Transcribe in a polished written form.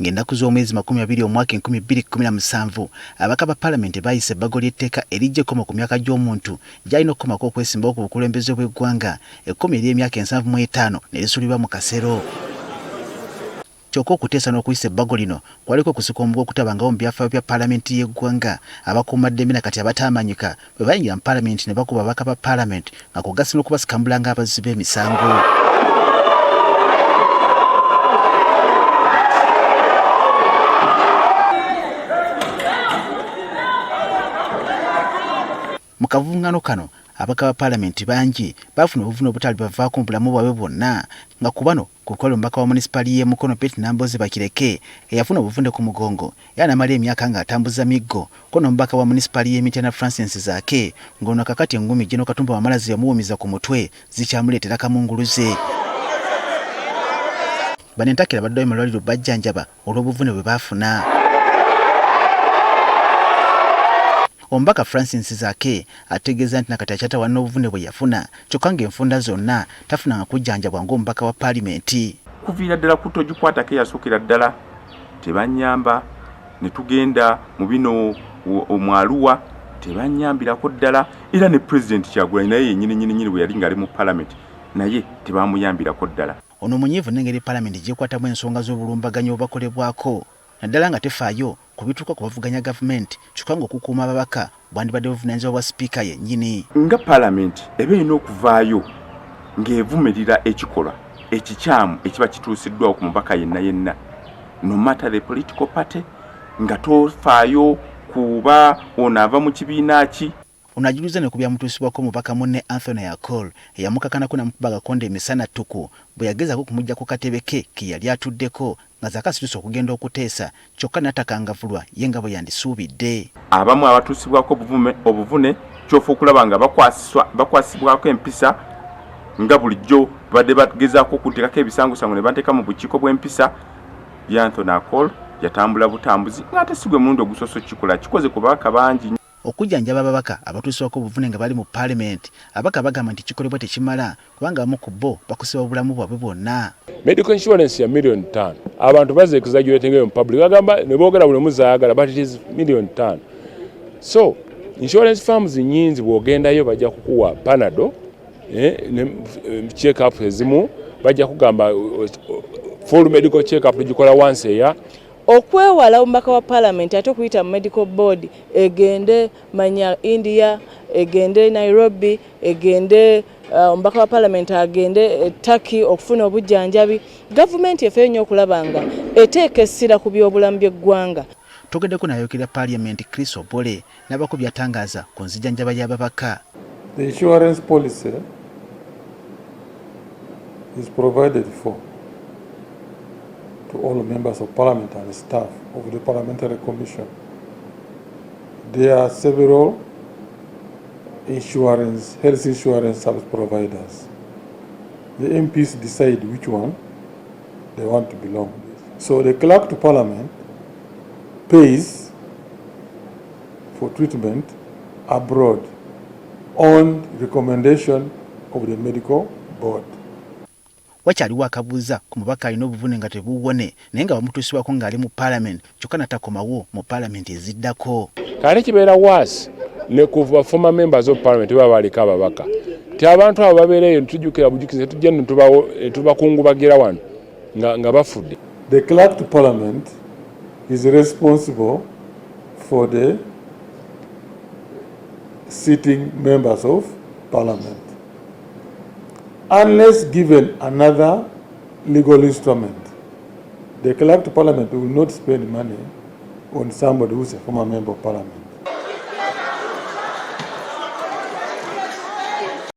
Ng'ennaku z'omwezi 20 omwaka 2017, ababaka ba Palamenti baayisa ebbago ly'etteeka eriggya ekkomo ku myaka gy'omuntu gy'alina okukomako okwesimbawo ku bukulembeze bw'eggwanga, ekkomo ery'emyaka 75 ne lisuulibwa mu kasero. Kyokka okuteesa n'okuyisa ebbago lino kwaliko okusika omuguwa okutabangawo mu byafaayo bya Palamenti y'eggwanga, abakuumaddembe na kati abataamanyika bwe bayingira mu Palamenti ne bakuba ababaka ba Palamenti nga kw'ogasse n'okubasikambula ng'abazzi b'emisango. Mu kavuvung'ano kano, ababaka ba Palamenti bangi baafuna obuvune obutalibavaako mu bulamu bwabwe bwonna nga ku bano kuliko omubaka wa munisipaali y'e Mukono Betty Nambooze Bakireke eyafuna obuvune ku mugongo era n'amala emyaka ng'atambuza miggo ko n'omubaka wa munisipaali y'e Mityana Francis Zaake ng'ono kakati engumi Gen. Katumba Wamala ze yamuwumiza ku mutwe zikyamuleetera kamunguluze. Bano entakera baddayo mu malwaliro bajjanjaba olw'obuvune bwe baafuna. Omubaka Francis Zaake ategeeza nti nakati akyatawaana n'obuvune bwe yafuna kyokka ng'enfunda zonna tafunanga kujjanjabwa ng'omubaka wa paalimenti. Kuviira ddala ku togikwatako eyasookera ddala tebanyamba ne tugenda mu bino omwaluwa tebanyambirako ddala era ne Pulezidenti Kyagulanyi naye yennyini nyini nyini bwe yali ng'ali mu palamenti naye tebamuyambirako ddala. Ono munyiivu n'engeri palamenti gy'ekwatamu ensonga z'obulumbaganyi obubakolebwako naddala nga tefaayo ku bituuka ku bavuganya gavumenti kyokka ng'okukuuma ababaka bwandibadde buvunaanyizibwa bwa sipiika yennyini. Nga palamenti eba erina okuvaayo ng'evumirira ekikolwa ekikyamu ekiba kituusiddwawo ku mubaka yenna yenna no matter the political party nga tofaayo kuba ono ava mu kibiina ki. Ono ajulizza ne ku byamutuusibwako mubaka munne Anthony Akol eyamukakanako namukuba agakonde emisana ttuku bwe yagezaako okumujja ku katebe ke ke yali atuddeko nga Zaake asituse okugenda okuteesa kyokka natakangavulwa ye nga bwe yandisuubidde. Abamu abatuusibwako obuvune kyofa okulaba nga bakwasibwako empisa nga bulijjo babadde bagezaako okunteekako ebisangosango ne banteeka mu bukiiko bw'empisa. Anthony Akol yatambula butambuzi ng'ate si gwe mulundi ogusoose okukikola, akikoze ku babaka bangi. Okujjanjaba ababaka abatuusibwako obuvune nga bali mu Paalimenti, ababaka bagamba nti ekikolebwa tekimala kubanga abamu ku bo bakusibwa obulamu bwabwe bwonna. Medical insurance ya 5,000,000 abantu baze exaggerating eyo mu public bagamba ne boogera buli omu zaayagala but it is 5,000,000. So insurance firms nyingi bw'ogendayo bajja kukuwa panado ne check up ezimu bajja kugamba full medical check up tugikola once a year. Okwewala omubaka wa Palamenti ate okuyita mu medical board egende manya India, egende Nairobi, egende omubaka wa Palamenti agende Turkey okufuna obujjanjabi. Gavumenti efeeyo nnyo okulaba nga eteeka essira ku byobulamu by'eggwanga. Twogeddeko n'ayogerera Parliament Chris Obore n'abaako by'atangaaza ku nzijanjaba y'ababaka. The insurance policy is provided for to all members of parliament and staff of the Parliamentary Commission. There are several health insurance service providers. The MPs decide which one they want to belong. So the clerk to parliament pays for treatment abroad on recommendation of the medical board. Wakyaliwo akabuuza ku mubaka alina obuvune nga tebuwone naye nga bamutuusibwako ng'ali mu parliament kyokka n'atakomawo mu parliament eziddako. Kale kibeera worse ne ku ba former members of parliament baba baliko ababaka nti abantu abo babeera eyo ntujjukira bujukizi tujja ne tubakungubagira wano nga bafudde. The clerk to parliament is responsible for the sitting members of parliament unless given another legal instrument. The clerk to parliament will not spend money on somebody who is a former member of parliament.